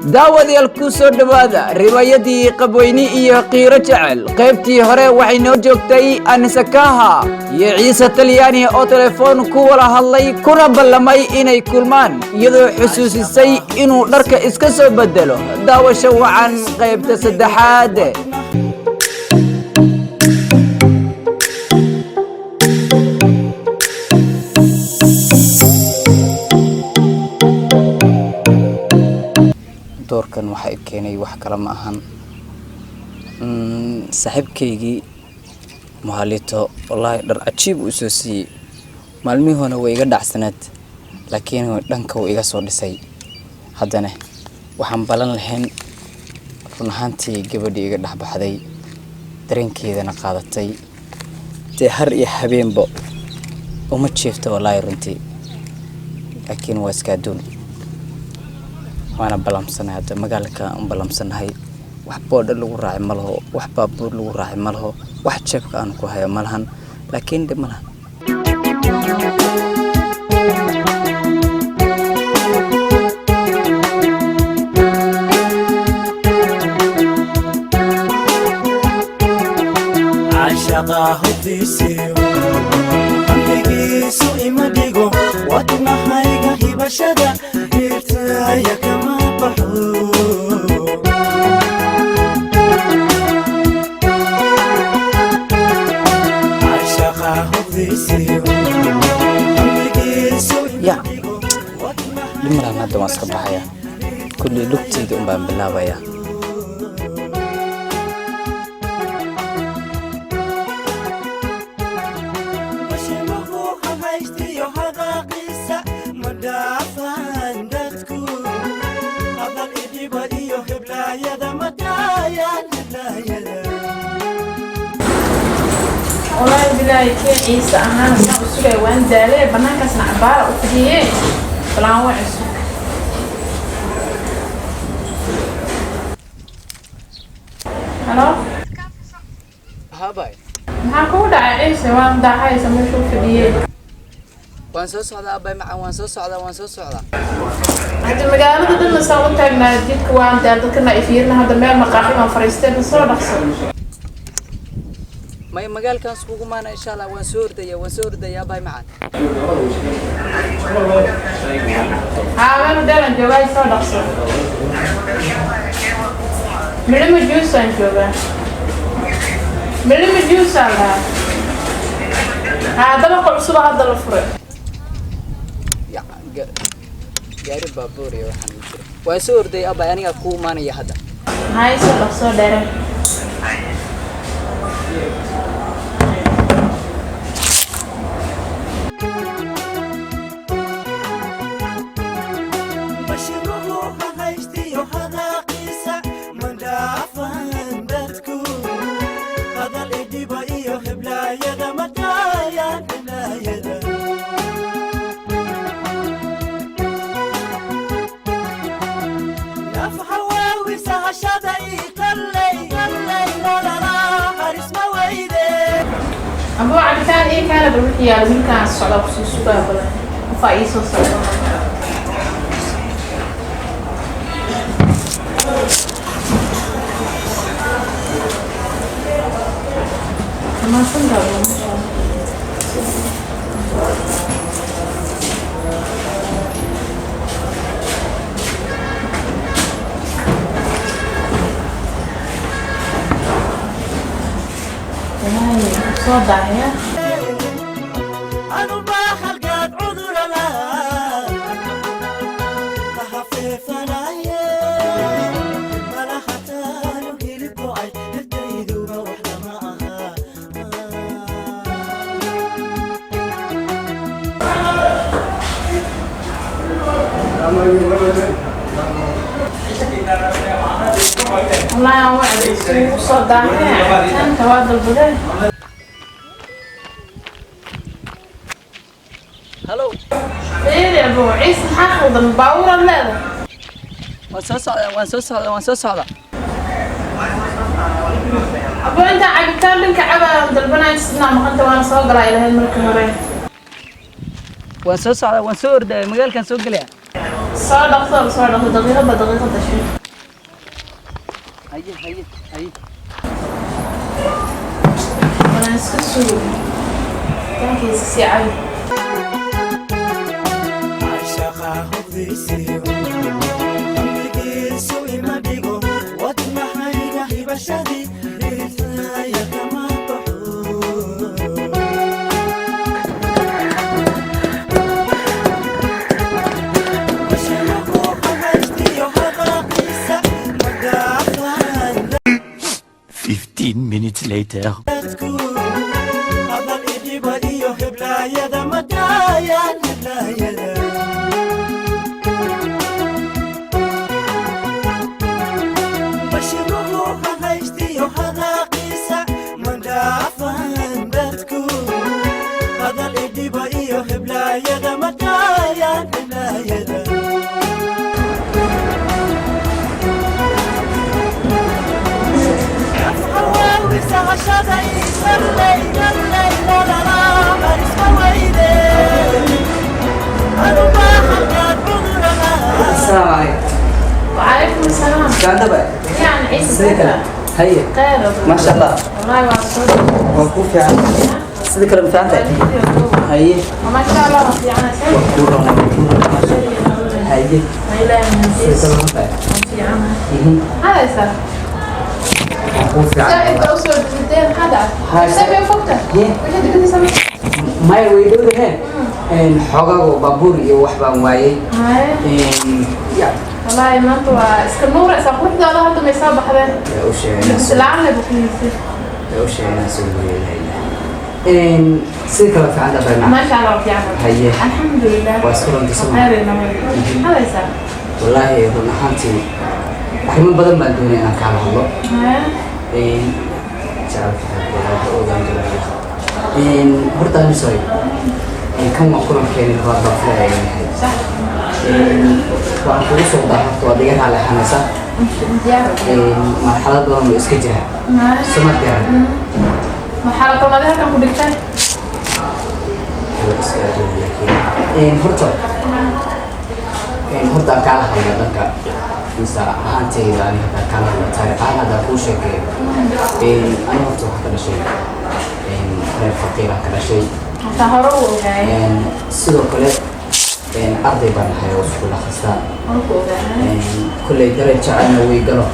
Daawadayaal, ku soo dhowaada riwaayadii Qabweyne iyo Qiiro Jecel. Qaybtii hore waxay noo joogtay Anisakaha iyo Ciise Talyaani oo telefoon ku wada hadlay kuna ballamay inay kulmaan, iyadoo xusuusisay inuu dharka iska soo bedelo. Daawasho wacan qaybta saddexaad. Doorkan waxa i keenay wax kale ma ahan, saaxiibkaygii Muhalito. Wallaahi dhar cajiib uu soo siiyey. Maalmihii hore way iga dhacsaneed, laakiin dhanka wuu iga soo dhisay. Haddana waxaan balan lahayn run ahaantii gabadhii iga dhex baxday, dareenkeedana qaadatay. Dee har iyo habeenba uma jiifto wallaahi runtii, laakiin waa iska adduun. Waana ballamsanahay hadda, magaalka aan ballamsanahay. Wax boodha lagu raacay ma laho, wax baabuur lagu raacay ma laho, wax jeebka aan ku hayo ma lahan, laakiin dhib ma lahan. Caashaqa hubtiisiyo hambigiisu ima dhigo, wadnahayga hibashada hirtaaya kama baxo. Caashaqa hubtiisiyo hambigiisu ima Ya. dhigo. Dhib ma lahan, hadda waan iska baxayaa. Kulli lugtayda un baan bilaabayaa. Bashimuhu haystiyo haqaaqiisa ma dhaafaan dadku, hadal idhiba iyo heblaayada ma daayaan heblaayada. Wallaahi bilaahi, kee Ciise ahaana saan u sugaya, waan daalay. Banaankaasna cabaara u fadhiyee, balaan waa cusub. Halo. Habay. Maxaa kugu dhacay, Ciise? Waan daahaysa meesha u fadhiyee. Waan soo socdaa, abay macaan, waan soo socdaa, waan soo socdaa. Hadda magaalada dhanna saan u taagnaa jidka, waan daal, dadkana ay fiirina. Hadda meel maqaaxi baan fariistay, ba soo dhaqso. May, magaalkan iskugu maana insha Allah. Waan soo ordaya, waan soo ordaya, abay macaan. Haa, meel hoteelaan joogaa, soo dhaqso. Milima Juice aan joogaa, Milima Juice aan lahaa. Haa, dabaqa cusuba hadda la furay. Ya, gaari baabuur iyo waxaan ma jiro. Waan soo ordaya, abay, anigaa kuu imaanaya hadda. Maxaa soo dhaqsoo dheere? Bashimuhu haystiyo hadaaqiisa ma dhaafaan dadku, hadal idhiba iyo heblaayada ma daayaan heblaayada. Nafxawaawisa hashaday qallay qallay nolola harisma weyde. Abuu, cabitaan ii keena bal wixii yaalo. Wiilkaan socdaa kusii sugaa badan, qofaa ii soo socda. Mahadsantahay, masha Allah. Wallaahi, soo daahaya. Anu baa halkaad cudurala kahafeefanaye malahataanu hilib go'ay naftayduba wax lama aha. Wallaahi aan wacdi kugu soo daahaya, cabitaanka waa dalbadee. Halo. Fiiri, abuu Ciise, maxaa khaldan? Baabuuraad leedahay? Waan soo socdaa, waan soo socdaa, waan soo socdaa. Abuu, intaan cabitaan dhanka cabaa dalbanaya sidnaa maqanta, waana soo galaa ilahayd marka hore. Waan soo socdaa, waan soo ordaya, magaalkan soo gelaya. Soo dhaqso, soo dhaqso, daqiiqadba daqiiqada shay. Haye, haye, haye. Waan iska sugo. Tankiisa sii cabi. Caashaqa hubdiisiyo qalbigiisu ima dhigo, wadnahayga hibashadii dhirtaya kama baxo. Bashiruhu haystiyo haqaaqiisa magaafaan. 15 minutes later. Dadku hadal idhiba iyo heblaayada madaayaan heblaayada. Bashiruhu haystiyo hadaaqiisa madhaafaan, dadku hadal idhiba iyo heblaayada madaayaan heblaayada. Asalaamu calaykum. وعليكم السلام. Gaandaba. يعني عيسى. Sidee kale? Haye. خير. Maasha Allah. والله waa soo Waa kuu fiican. Sidee kale, ma fiican tahay? Haye. ما شاء الله fiican. Waa kuu roonay, waa kuu roonay, maasha Allah. Haye. Sidee kale, ma tahay? Fiican. Mhm. Hadaysa. Waa kuu fiican. Inta usoo dideen hada. Hay. Sabay fogta. Ye. Wixii dibadda samay. Maya, way dhowdaheen. Xoogaago baabuur iyo wax baan waayey. Hay. Ya. والله maanta waa iska nuuraysaa quruxdaada, hadda may soo baxdeen. Yaa u sheegay inaan soo- Lacag leh buu. Yaa u sheegay inaan soo guriyay. Sidee kale, fiican tahay ma? ما شاء الله fiican. Haye. الحمد لله. Waa isku runta soo. خير inama. Hadaysa. Wallaahi, run ahaantii arrimo badan baan doonaya inaan kaala hadlo. Hay. Jacaylka xaggeeda ogaan doonaya. Horta ani sorry. Kan waa kulankeeni labaad baan filaya inuu yahay. صح. Waan kugu soo wadaa, horta waad iga raali ahaanaysaa. Diyaar. Marxalad badan oo iska jira. Hay. Soma garan. Maxaa la kulmaday halkan ku dhigtay? Waa iska adduun, laakiin horta aan kaala hadlo dhanka mise ahaantayda, ani haddaan kaala hadlo taariikh ahaan, haddaan kuu sheekeeyo, ani horta waxaan ka dhashay reer faqiiraan ka dhashay. Hataa hore u ogaayay. Sidoo kale arday baan ahay oo iskuul akhrista. Hore ku ogaayay. Kolley dareen jecelna way galo,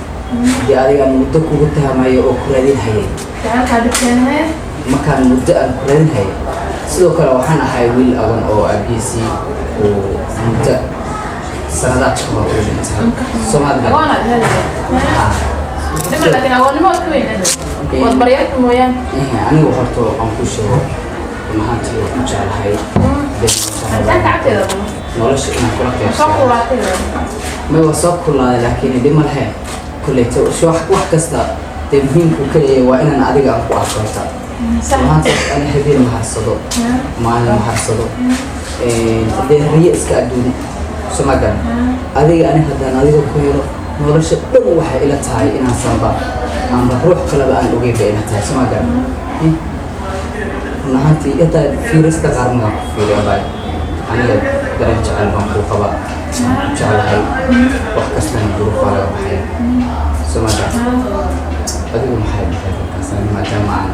dee adigaan muddo kugu tahamayo oo ku raadin hayay. Jacaylkaa dhibkeenay. Markaan muddo aan ku raadin hayay, sidoo kale waxaan ahay wiil adan oo aabihiisii uu muddo sanadaad ka hor uu dhintay. Soomaad garan. Waana helaya. Dhima, laakiin agoonnimo waad ka weynayd. Waad baryarka mooyaan. Anigu horta aan ku sheego, run ahaantii waan ku jeclahay. Dee Intaan kacabteeda bulo. nolosha inaan kula Soo qeybsado. kulaatay. May, waa soo kulaaday, laakiin dhib ma lehe. Kolleyto wax kasta dee muhiimku kaliya waa inaan adiga aan ku arko horta. Sax. Maanta ani habeen ma harsado, maalin ma harsado, dee riyo iska adduun, soo ma garan? Adiga ani haddaan adiga ku helo, nolosha dhan waxay ila tahay inaan sanba ama ruux kaleba aan ogeyn bay ila tahay, soo ma garan? Run ahaantii intaa fiirista qaar magaan ku fiiriya baa aniga dareen jecel baan kuu qabaa, waan ku jeclahay. Wax kastana duruuf baa laga baxaya, soo ma garan? Adigu maxay dhahay markaas, ani maadaama aan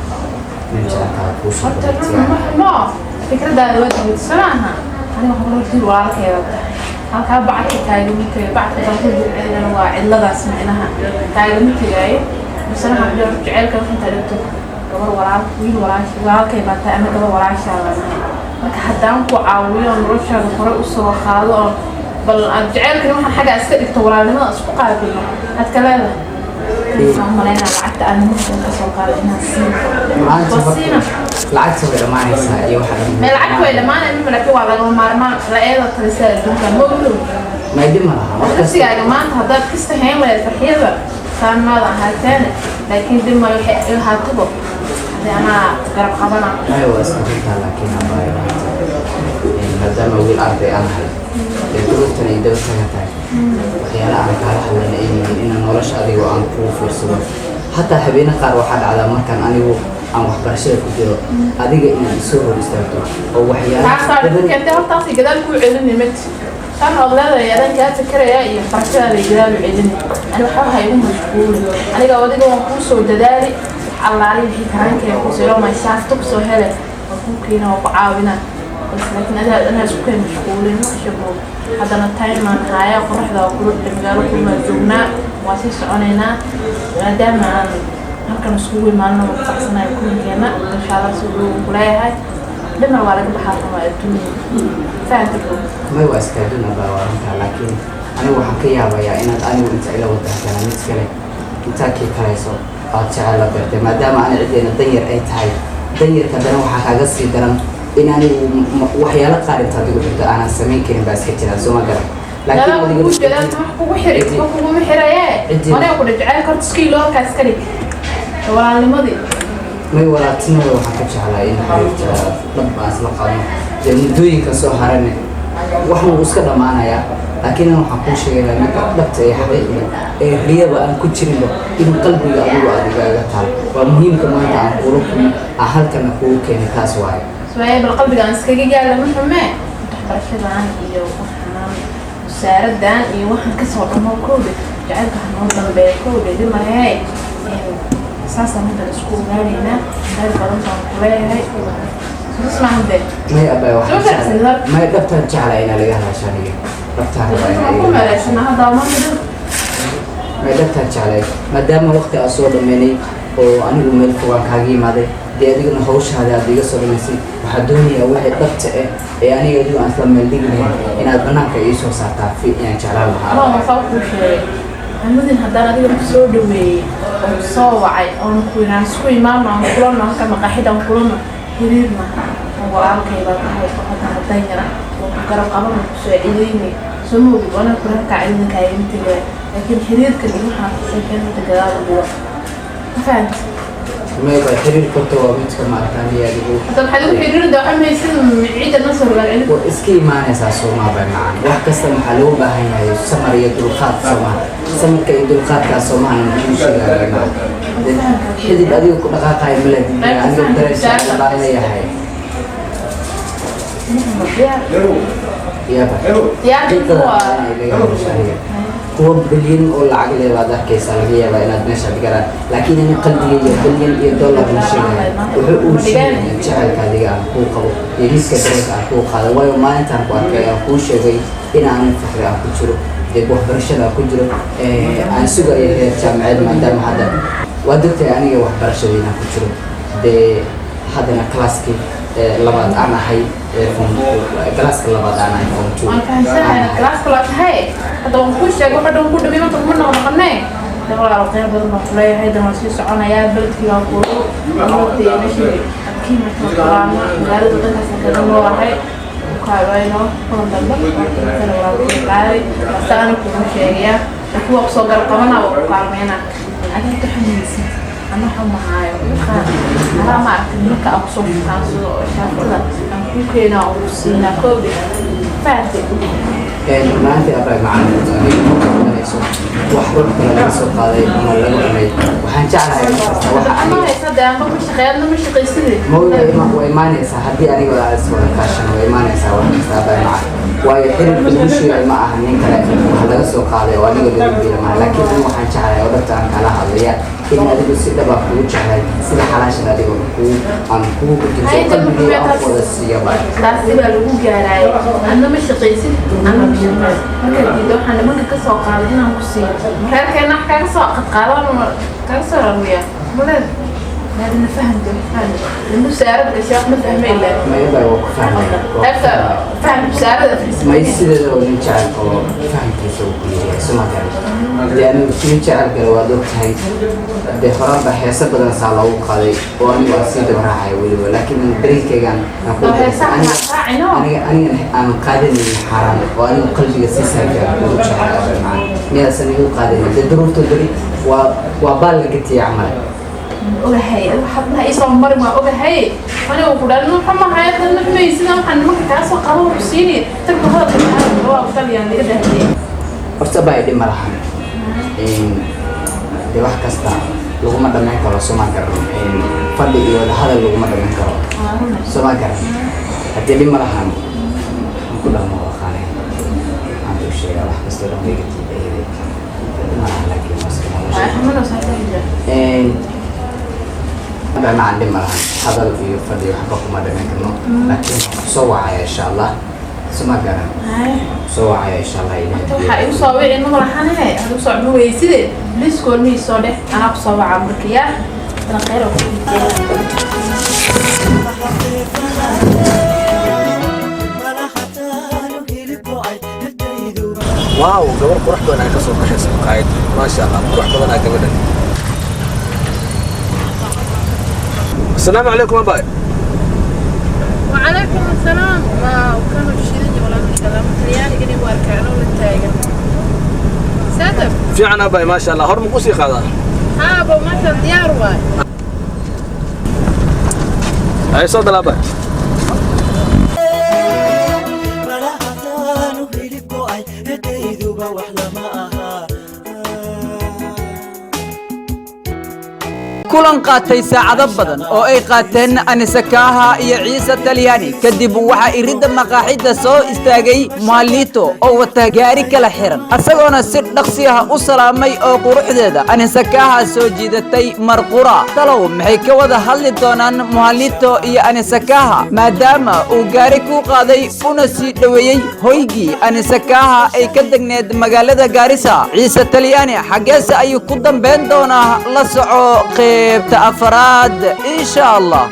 nin jecelkaa kuu soo Horta bandhigtay? ma xumo. Fikradaada waa timid, soo maaha? Aniga waxaan kula jir walaalkeeda tahay. Halkaa bacadka taagama tagay, bacadka baan ku jilceynana waa cidladaas, micnaha taagama tagaayo. Misena waxaan ku leeyahay jacaylka waxaan dhigto gabar walaal, wiil walaash, walaalkay baa tahay ama gabar walaashaa baa nahay. Marka haddaan ku caawiyo oo noloshaada hore usoo qaado oo bal aad jacaylkani waxaan xagga iska dhigto, walaalnimada isku qaabilno, aad ka leedahay. Waxaan malaynaa lacagta aan nimankan ka soo qaado inaan siin. Lacagta Waa siina. Lacagta way dhammaanaysaa iyo waxa dhan. Mee, lacagta way dhammaanayaan, laakiin waa lagama maarmaan la-eeda talisaa adduunka ma oglow. May, dhib ma laha wax kasta. Nafsigaaga maanta haddaad kista hayn lahayd farxiyada saan maada ahaateene, laakiin dib male, waxay ahaatabo hadii anaa garab qabana. Maya, waa iska runtaa, laakiin abaayo maadaama wiil arday aan ahay, dee duruuftan ay daba tagan tahay, waxyaalaha aan kaala hadlayna ay yihiin inaan nolosha adigoo aan kugu fiirsado. Hataa habeene qaar waxaa dhacdaa markaan anigu aan waxbarashada ku jiro adiga inaad isoo hor istaagto oo waxyaalaha Taasaa dhib badan keentay hortaasi gadaal kuu celini mid. Tan ood leedahay adaan kaa fikirayaa iyo barashadaada gadaal u celini. Ani waxba ha igu mashquuli. Aniga adiga waan kuu soo dadaali, wax allaali wixii karaankee kusoo ilo mayshaafto kusoo hele, waan kuu keena, waan ku caawina. Bas laakiin adaa anaa isku kay mashquulin maqshabo. Haddana time aan haaya, qoraxda waa kula magaalo kulmaa joognaa, waa sii soconaynaa. Maadaama aan halkan iskugu imaanno, waan faraxsanahay kulankeena. Insha Allah si dhow ku leeyahay, dhimar waa laga baxaa rabaa adduunya, fahamta bro? May, waa iskaaduna baa, waa runtaa, laakiin anigu waxaan ka yaabayaa inaad anigu inta ila wada haddana mid kale intaa kii kalayso aad jecel la beertay, maadaama ani ciddeena danyar ay tahay. Danyarka haddana waxaa kaaga sii daran in anigu waxyaalo qaar intaad igu xirto aanan samayn karin baa iska jiraan, soo ma garan? Laakiin adiga kugu jeedaan wax kugu xiri, wax kuguma xiraye. Aniga ku dhajacay horta iska ilo, halkaas ka dhig walaalnimadii. May, walaaltinimada waxaan ka jeclaa in xiriir jecel dhab aan isla qaadno. Dee muddooyinka soo harane waxan wuu iska dhammaanayaa, laakiin waxaan kuu sheegayaa midka dhabta ee xaqiiqda ee riyaba aan ku jirinba in qalbiga adigu aad igaga taal. Waa muhiimka maanta aan kula kulmo, aan halkana kugu keenay, taas waaye. Waaye, bal qalbiga aan iskaga yaala ma xumee. Waxbarashadan iyo waxaan wasaaradan iyo waxaan kasoo dhamo kowdhe, jacaylka hanoo dambeeya kowdhe, dhimarey. Saasaan hadda isku ogaanaynaa. Meel badan baan ku leeyahay, saas maahan dee? May abay, waxaan Soo fiirsan, jeclaa, may, dhabtaan jeclaa inaa laga hadasho. Aniga dhabtaan rabaa inaa waan ku iga meeleysanaa hadda maanta dhan. May, dhabtaan jeclay, maadaama waqti aan soo dhameynay oo anigu meel fogaan kaaga imaaday, dee adiguna hawshaada aad iga soo dhamaysay, waxaa doonayaa wixii dhabta ah ee aniga adigu aan isla meel dhigi lahayn inaad banaanka ii soo saartaa fi inaan jeclaan lahaa. Anoo wasaa kuu sheegay Maxamudin, haddaan adiga ku soo dhaweeyey oo ku soo wacay oon ku inaan isku imaano, aan kulanno halka maqaaxida, aan kulanno, xiriirna oo walaalkay baa tahay oo haddana danyara oo ku garab qaban oo ku soo cideynay, soo ma ogid? Wana kula halkaa cidina kaagama tegaya, laakiin xiriirkan iyo waxaan kasoo inta gadaal u dhigo, ma fahamti? May ba, xiriirka horta waa midka maaragta aniga adigu. Hadda maxaad ugu xiriirin? Waxaa mahaysid ciidda noo soo rogaal celin. Waa iska imaanaysaa soomaa bay macaan. Wax kasta maxaa loogu baahan yahay? Samar iyo dulqaad, soomaa? Samarka iyo dulqaadkaa soomahana muxuu sheegaa bay macaan. Xidid adiga ku dhaqaaqayo mala diidaya, aniga dareen jecel baan leeyahay. Diyaar. Yaaba. Diyaar. Xaqiiqada waa inay laga hadasho aniga. Kuwa bilyan oo lacag leh baad arkaysaa, laga yaabaa inaad meeshaad galaan, laakiin ani qalbigayga bilyan iyo dollar ma sheegaya. Wuxuu uu sheegaya jecelka adiga aan kuu qabo iyo miska dareenka aan kuu qaado, waayo maalintaan ku arkay aan kuu sheegay inaanan fakri aan ku jiro, dee waxbarashada aan ku jiro, aan sugayo heer jaamaceed, maadaama hadda waad ogtahay aniga waxbarashada inaan ku jiro, dee haddana classkii labaad aan ahay, classka labaad aan ahay, form two waan fahamsanahay aan ahay. Classka laa tahay hadda, waan kuu sheegay waxa dhan ku dhamay, maanta kuma noqnoqonee. De walaal, khayr badan baan kuleeyahay. Dan waan sii soconayaa, beledkii baan kuulu amade meeshii adkii marka kulaama magaalada dhankaas kaga noolahay kaabayno kulan dambe kana walaalkii qaaday asaana kugu sheegayaa, kuwa kusoo garab qabana waa ku kaalmeyna. Adiga ka xamaysid ana waxa mahaayo anaa ma aragtay marka aan kusoo shukaansado oo shaaftada aan kuu keenaa oo ku siinaa kowdhi, fahamtay? Maanta abay macaan, adiga ma qabanayso wax ruux kale laga soo qaaday ama laga cunay. Waxaan jeclahay markasta waxa ama aniga haysa dee amba ma shaqeey, adna ma shaqaysidee. Ma way imaanaysaa haddii aniga aan is wada kaashano, way imaanaysaa wax kasta abay macaan, waayo xiriirka lagu sheegay ma aha nin kale wax laga soo qaaday oo aniga lagu biila maaha. Laakiin aniga waxaan jeclahay oo dhabta aan kala hadlaya in adigu si dhab ah kugu jeclahay, sida xalaashan adiga kuu aan kugu gudinto qalbigayga aan ku wada siiya baa. Taasi baa lagu gaaraayay. Adna ma shaqaysid, anna ma shaqaysid. Markaad diiddo waxaan nimanka ka soo qaaday inaan ku siiyo, reerkeena wax kaaga soo qadqaadan, kaaga soo raruyaa maleed maadina fahamta fahmi musaarad gashay, wax ma fahmay ilaa. Maya baa, waa ku fahmay, waa ku qaybta fahmay. Faham musaarada. May, sideeda oo nin jecel oo fahamkiisa uu ku yahay suma garan. Dee anigu nin jecel gale waad og tahay, dee horaan baa heese badan saa loogu qaaday oo anigu aan sii daba raacaya weliba, laakiin dareenkaygaan aan ku oo heesaha raacino. Aniga aan qaadanaynin xaaraan oo anigu qalbiga si saafi ah ugu jecel abay macaan, miyaasan igu qaadanin? Dee duruufta beri waa baal la gatiyay camal. Ogahay, waxaad isoo marin waa ogahay. Anigu ku dhan waxa ma hayo dadna xumaysid, waxaan nimanka kaa soo qabo ku siinay tarku hadalka waa taliyaan laga dahdiyay. Horta baa dhib ma lahan. Dee wax kasta laguma dhamayn karo, soo ma garan? Fadhi iyo wada hadal laguma dhamayn karo, soo ma garan? Haddii dhib ma lahan, waxaan ku dhaqmo aqaanay. sheegaa? Wax kastoo dhan wayga tiibaheeday maaha, laakiin waa iska nolosha. Waa xamanoo. Macan dhib ma lahan, hadal iyo fadhi waxba kuma dhameyn karno, laakiin waxaan kusoo wacaya insha Allah, suma garan, kusoo wacaya insha Allah, Ilaahay. Waxaa igu soo wici ma lahane, had u soo cuni weyside liskool mii soo dheh, anaa ku soo wacaa marka. Yaa dana khayr oo ku Waaw, gabar qurux badan ay ka soo baxaysa maqaayad. Maasha Allah, qurux badan aa gabadhan. Asalaamu calaykum, abay. وعليكم السلام. واو، كانوا شيدني ولا من كلام talyaaniga inay waarkaan oo la taagan sadab. Fiican abay, maasha Allah. Hor ma kusii qaadaa? Haabo, maanta diyaar waay. Ay soo dal, abay. Malahataanu hilib go'ay hedayduba wax lama aha. Kulan qaatay saacado badan oo ay qaateen Anisakaaha iyo Ciise Talyaani kadib, waxaa iridda maqaaxidda soo istaagay Maalito oo wata gaari kala xiran, asagoona si dhaqsi ah u salaamay oo quruxdeeda Anisakaaha soo jiidatay marqura. Talow maxay ka wada hadli doonaan Muhalito iyo Anisakaaha, maadaama uu gaari ku qaaday una sii dhoweeyey hoygii Anisakaaha ay ka degneed magaalada Gaarisa? Ciise Talyaani xaggeese ayuu ku dambayn doonaa? La soco qaybta afaraad insha Allah.